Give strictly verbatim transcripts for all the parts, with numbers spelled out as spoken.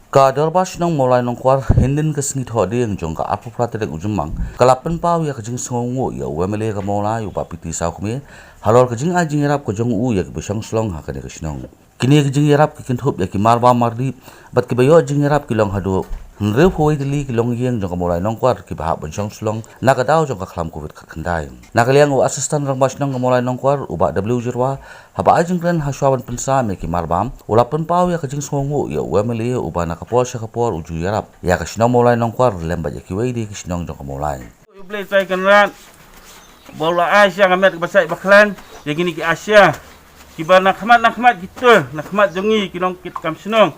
Ka Dorbar Shnong Mawlai Nongkwar, hynnin ka sngi Thohdieng jong ka arphew phra tarik u Jymmang, ka la pynpaw ïa ka jingsngewnguh ïa u M L A ka Mawlai, u Bah P T Sawkmie, halor ka jingai jingïarap ka jong u ïa kiba shong shnong ha kane ka shnong. Kine ki jingïarap ki kynthup ïa ki marbam mardih bad kiba ïoh jingïarap ki long haduh hynriewphew wei tylli ki longïing jong ka Mawlai Nongkwar kiba hap ban shong shnong na ka daw jong ka khlam Covid khatkhyndai. Na ka liang u Assistant Rangbah Shnong ka Mawlai Nongkwar, u Bah W Jyrwa, haba ai jingkren ha shuwa ban pynsam ïa ki marbam, u la pynpaw ïa ka jingsngewnguh ïa u M L A uba na ka por sha ka por u ju ïarap ïa ka shnong Mawlai Nongkwar lem bad ïa kiwei de ki shnong jong ka Mawlai. U Blei Trai Kynrad ba u la ai sha ka met kaba sait ba khlaiñ ïa kine ki Asia kiba na khmat na khmat ki tur na khmat jong ngi ki nongkitkam shnong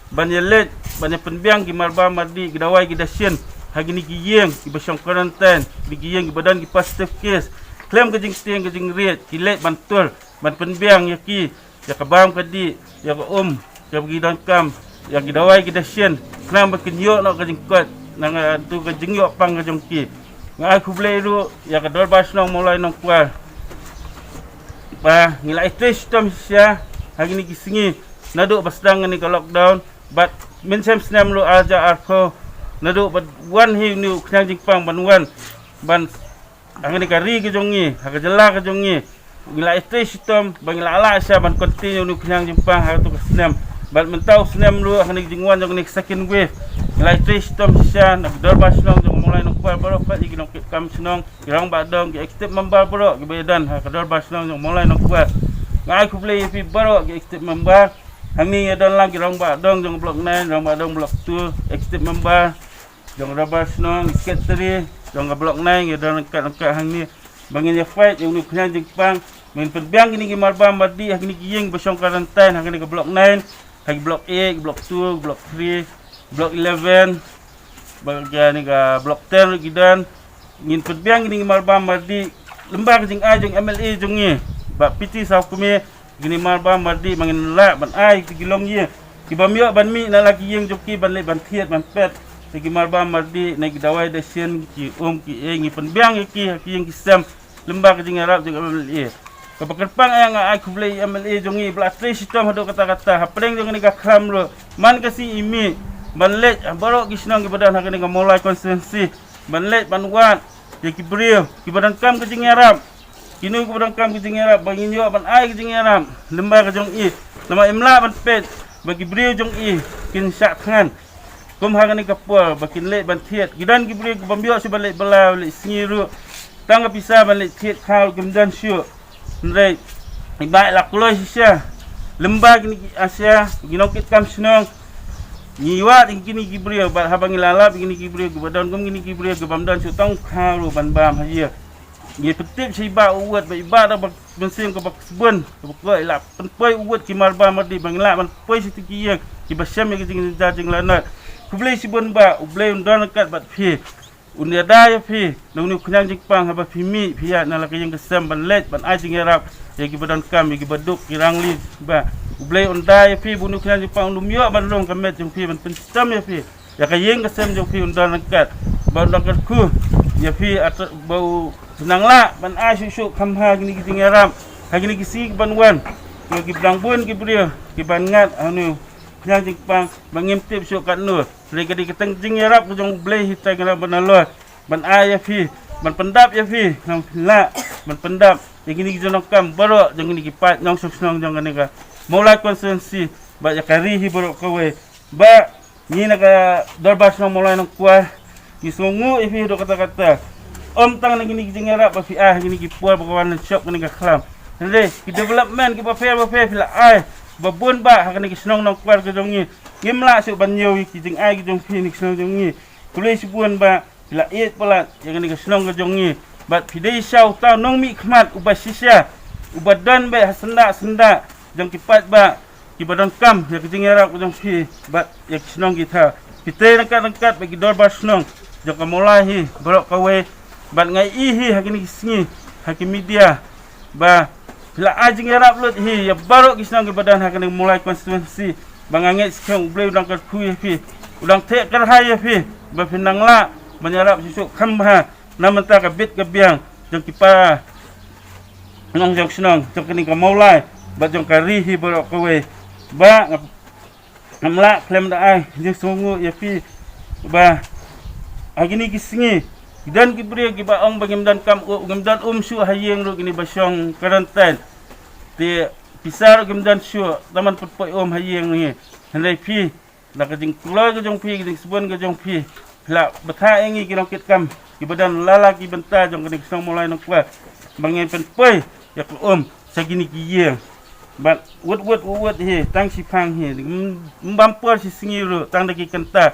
ban ïa leit ban ïa pynbiang ki marbam mardih, ki dawai ki dashin ha kine ki ïing kiba shong quarantine, kine ki ïing kiba don ki positive case. Khlem ka jingtieng ka jingriej ki leit ban tur ban pynbiang ïa ki, ïa ka bam ka dih, ïa ka um, ïa ki donkam, ïa ki dawai ki dashin, khnang ba kin ïoh noh ka jingkoit na ka tu ka jingïoh pang ka jong ki. Nga ai khublei ruh ïa ka Dorbar Shnong Mawlai Nongkwar ba ngi la ïatrei shitom shisha ha kine ki sngi naduh ba sdang kane ka lockdown bad mynshem snem ruh ar hajar arphew, naduh ba wan hi une u khñiang jingpang ban wan ban ha kane ka ri ka jong ngi, ha ka jylla ka jong ngi. Ngi la ïatrei shitom ba ngi la lah shisha ban continue une u khñiang jingpang ha kato ka snem. Bad mynta u snem ruh ha kane ka jingwan jong kane ka second wave, ngi la ïatrei shitom shisha na ka Dorbar Shnong jong ka Mawlai Nongkwar baroh, kat ïa ki nongkitkam shnong, ki rangbah dong, ki executive member baroh kiba ïadon ha ka Dorbar Shnong jong ka Mawlai Nongkwar. Nga ai khublei ïa phi baroh ki executive member. Hangne ïadon lang ki rangbah dong jong ka Block nine, rangbah dong Block two, executive member jong ka Dorbar Shnong, secretary jong ka Block nine, ïadon ryngkat ryngkat hangne ba ngin ïa fight ïa une u khñiang jingpang, ba ngin pynbiang kine ki marbam mardih ha kine ki ïing ba shong quarantine ha kane ka Block nine, ha ki Block eight, Block two, Block three, Block eleven, ba kane ka Block ten ruh ki don. Ngin pynbiang kine ki marbam mardih lyngba ka jingai jong M L A jong ngi, Bah P T Sawkmie, kine ki marbam mardih ba ngin lah ban ai ki longïing kiba ym ïoh ban mih na la ki ïing jong ki ban leit ban thied ban peit ïa ki marbam mardih na ki dawai dashin, ki um, ki ei, ngi pynbiang ïa ki ha ki ïing ki sem lyngba ka jingïarap jong M L A. Kaba kyrpang ïa nga ai khublei ïa M L A jong ngi ba la trei shitom haduh katta katta hapdeng jong kane ka khlam ruh. Man ka sngi i mih ban leit ha baroh ki shnong kiba don ha kane ka Mawlai constituency ban leit ban wad ïa ki briew kiba donkam ka jingïarap. Kino kiba donkam ka jingïarap ba ngin ïoh ban ai ka jingïarap lyngba ka jong i. Namar im lah ban peit ba ki briew jong i kin shah thngan kum ha kane ka por ba kin leit ban thied. Ki don ki briew kiba ym ïoh shuh ban leit bylla, leit sngi ruh, tang ka pisa ban leit thied khaw ruh kim don shuh. Hynrei i Bah i la kloi shisha lyngba kine ki Asia, ki nongkitkam shnong. Ngi wad ïa kine ki briew bad haba ngi la lap ïa kine ki briew kiba don kum kine ki briew kiba ym don shuh tang khaw ruh ban bam ha ïa. Ngi pyntip sha i Bah u wad ba i Bah da ba mynsiem kaba sbun kaba kloi, i la pynpoi u wad ki marbam mardih ba ngi lah ban poi sha ki ïing kiba shem ïa ki jingjynjar jinglanot. Khublei shibun Bah, U Blei un don ryngkat bad phi. Un ïada ïa phi na une u khñiang jingpang haba phi mih phi ïaid na la ka ïing ka sem ban leit ban ai jingïarap ïa kiba donkam, ïa kiba duk ki rangli. Bah, U Blei un da ïa phi ba une u khñiang jingpang un ym ïoh ban rung ka met jong phi, ban pynshitom ïa phi, ïa ka ïing ka sem jong phi. Un don ryngkat, ba un don kyrkhu ïa phi, ata ba u nang lah ban ai shuh shuh kham bha kine ki jingïarap ha kine ki sngi kiban wan. Ïa ki blang bun ki briew kiban ngat ha une u khñiang jingpang ba ngim tip shuh katno. Hynrei ka dei ka teng jingïarap ka jong U Blei hi trai kynrad ba nalor ban ai ïa phi, ban pyndap ïa phi, nang phi lah ban pyndap ïa kine ki jingdonkam baroh jong kine ki paid nongshong shnong jong kane ka Mawlai constituency bad ïa ka ri hi baroh kawei. Bah, ngi na ka Dorbar Shnong Mawlai Nongkwar ngi sngewnguh ïa phi haduh katta katta. Ym tang na kine ki jingïarap ba phi ai ha kine ki por ba ka wan lynshop kane ka khlam, hynrei ki development kiba pher ba pher phi la ai ba bun bah ha kane ka shnong Nongkwar ka jong ngi. Ngim lah shuh ban ñiew ïa ki jingai ki jong phi na ka shnong jong ngi. Khublei shibun Bah, phi la ïeit palat ïa kane ka shnong ka jong ngi. Bad phi dei sha uta u nongmihkhmat uba shisha, uba don beit ha syndah syndah jong ki paidbah kiba donkam ïa ka jingïarap ka jong phi bad ïa ki shnong ki thaw. Phi trei ryngkat ryngkat bad ki dorbar shnong jong ka Mawlai hi baroh kawei. Bad nga ïohi hi ha kine ki sngi ha ki media ba phi la ai jingïarap lut hi ïa baroh ki shnong kiba don ha kane ka Mawlai constituency. Ba nga ngeit skhem U Blei u dang kyrkhu ïa phi, u dang theh kyrhai ïa phi ba phin nang lah ban ïarap shuh shuh kham bha na bynta ka bit ka biang jong ki para nongshong shnong jong kane ka Mawlai bad jong ka ri hi baroh kawei. Bah, nga Ngam lah khlem da ai jingsngewnguh ïa phi ba ha kine ki sngi ki don ki briew kiba ong ba ngim don kam u, ngim don um shuh ha ïing ruh, kine ba shong quarantine. Te pisa ruh kim don shuh, tang ban pynpoi um ha ïing ruh. Hynrei phi, la ka jingkloi ka jong phi, ka jingsbun ka jong phi, la bthah ïa ngi ki nongkitkam kiba don la la ki bynta jong kane ka shnong Mawlai Nongkwar ba ngin pynpoi ïa ka um sha kine ki ïing. Bad wut wut wut wut hi, tang shiphang hi, m-, mbam por shi sngi ruh, tang da ki kynta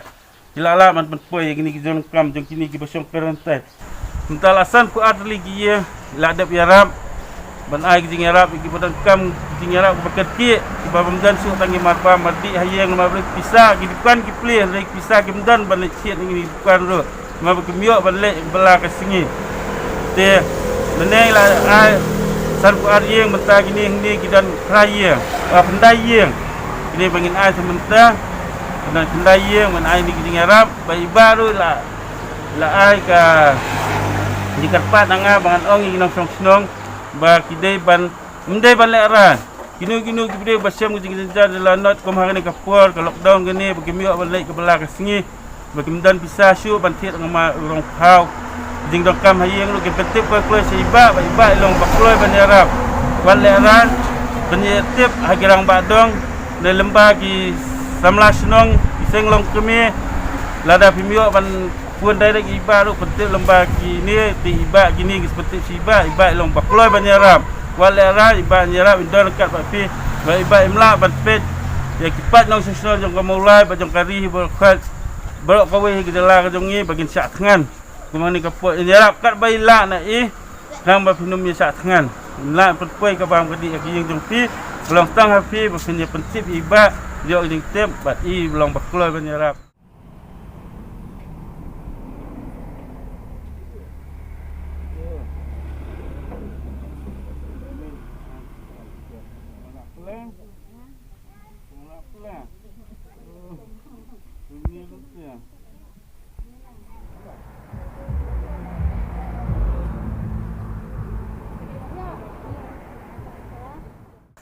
ki la lah ban pynpoi ïa kine ki jong kam jong kine kiba shong quarantine. Mynta la san phew ar tylli ki ïing la dep ïarap ban ai ki jingïarap ïa kiba donkam, ki jingïarap kiba kyrkieh, kiba bym don shuh tang ki marbam mardih ha ïing, namar ba pisa ki dukan ki plie, hynrei pisa kim don ban leit thied ïa kine ki dukan ruh, namar ba kim ïoh ban leit ka bylla ka sngi. Te mynne la ai san phew ar ïing, mynta kine hangne ki don phra ïing, ah, khyndai ïing. Kine ba ngin ai sa mynta, kine khyndai ïing ban ai ïa ki jingïarap. Ba i Bah ruh la, la ai ka jingkyrpad na nga ba ngan ong ïa ki nongshong shnong ba ki dei ban, ym dei ban lehraiñ. Kino kino ki briew ba shem ka jingjynjar jong la not kum ha kane ka por ka lockdown kane, ba kim ïoh ban leit ka bylla ka sngi, ba kim don pisa shuh ban thied hangma u rong phaw. Jingdonkam ha ïing ruh kin pyntip kloi kloi sha i Bah, ba i Bah i long ba kloi ban ïarap. Wat lehraiñ, pynïatip ha ki rangbah dong, ne lyngba ki samla shnong, ki seng longkmie. Lada phim ïoh ban phone direct ïa i Bah ruh, pyntip lyngba kine, te i Bah kine ki pyntip sha i Bah, i Bah i long ba kloi ban ïarap. Wat lehraiñ, i Bah ïarap, i don ryngkat bad phi, ba i Bah im lah ban peit ïa ki paid nongshong shnong jong ka Mawlai bad jong ka ri hi baroh kawei, baroh kawei hi ka jylla ka jong ngi ba kin shah thngan. Kumne ka por in ïarap katba i lah na i, khnang ba phin ym ïa shah thngan. Im lah pynpoi ka bam ka dih ïa ka ïing jong phi, ka long tang ha phi ba phin ïa pyntip ïa i Bah, ïoh jingtip bad i long ba kloi ban ïarap.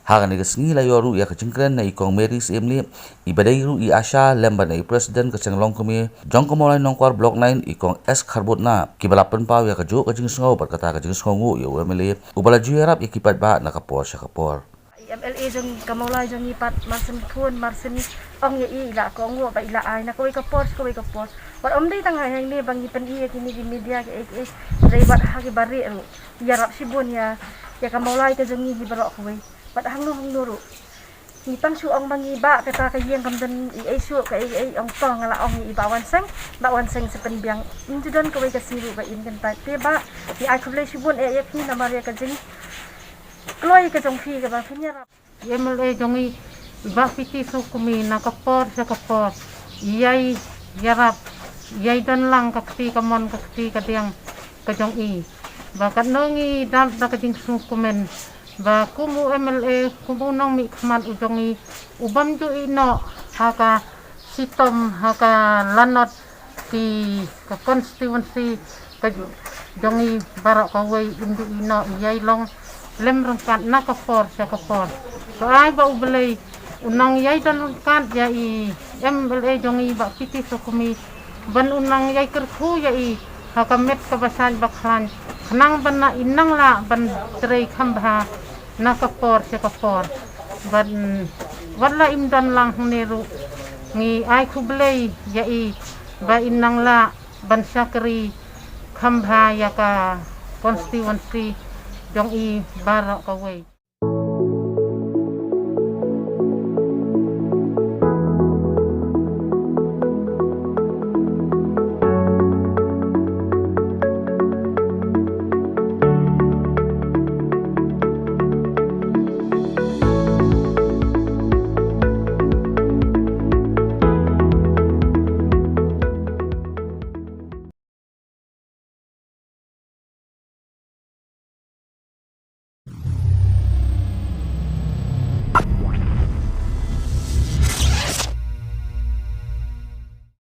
Ha kane ka sngi la ïoh ruh ïa ka jingkren na i Kong Mary Syiemlieh, iba dei ruh i ASHA lem bad na i President ka seng longkmie jong ka Mawlai Nongkwar Block nine, i Kong S Kharbud Nap, kiba la pynpaw ïa kajuh ka jingsngew bad kata ka jingsngewnguh ïa u MLA uba la ju ïarap ïa ki paidbah na ka por sha ka por. I MLA jong ka Mawlai jong ngi pat, mar syn phone, mar syn ong ïa i, i la kohnguh ba i la ai na kawei ka por sha kawei ka por. Bad ym dei tang ha hangne ba ngi pyni ïa kine ki media kiei kiei, hynrei bad ha ki barit ruh ïarap shibun ïa, ïa ka Mawlai ka jong ngi hi baroh kawei. Bad hangno hangno ruh, ngi tang shu ong ba ngi bah kata ka ïing kam don ei ei shuh, kaei kaei, ong to nga la ong ïa i Bah Wanseng, Bah Wanseng sa pynbiang. Ym ju don kawei ka sngi ruh ba in kyntait. Te Bah, ngi ai khublei shibun eh ïa phi namar ïa ka jing kloi ka jong phi kaba phin ïarap. I MLA jong ngi, i Bah P T Shuh Kumi, na ka por sha ka por i ïai ïarap, i ïai don lang ka kti kamon ka kti kadiang ka jong i. Ba katno ngi dap da ka jingsngewkmen ba kum u MLA, kum u nongmihkhmat u jong ngi, u bym ju ïeh noh ha ka shitom, ha ka lanot, ki ka constituency ka jong ngi baroh kawei, im ju ïeh noh, i ïai long lem ryngkat na ka por sha ka por. Ka ai ba U Blei un nang ïai don ryngkat ïa i MLA jong ngi Bah P T Shuh Kumi, ban un nang ïai kyrkhu ïa i ha ka met kaba shait ba khlaiñ, khnang ban nang, in nang lah ban trei kham bha na ka por sha ka por. Ban, wat la im don lang hangne ruh, ngi ai khublei ïa i ba in nang lah ban shakri kham bha ïa ka constituency jong i baroh kawei.